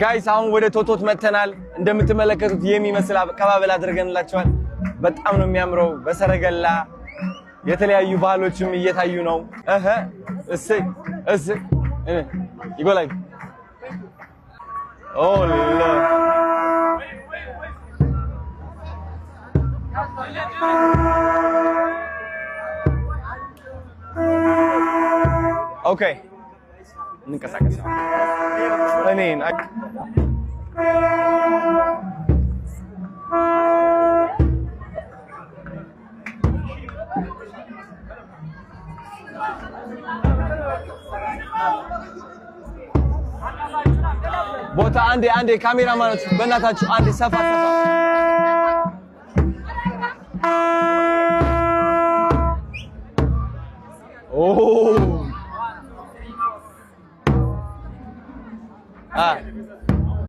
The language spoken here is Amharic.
Guys አሁን ወደ ቶቶት መተናል። እንደምትመለከቱት የሚመስል አቀባበል አድርገንላቸዋል። በጣም ነው የሚያምረው። በሰረገላ የተለያዩ ባህሎችም እየታዩ ነው። እህ እሰይ እሰይ you go like oh okay እንንቀሳቀስ። እኔን ቦታ አንዴ አንዴ ካሜራማኖች በእናታችሁ አንዴ ሰፋ ሰፋ። ኦ አ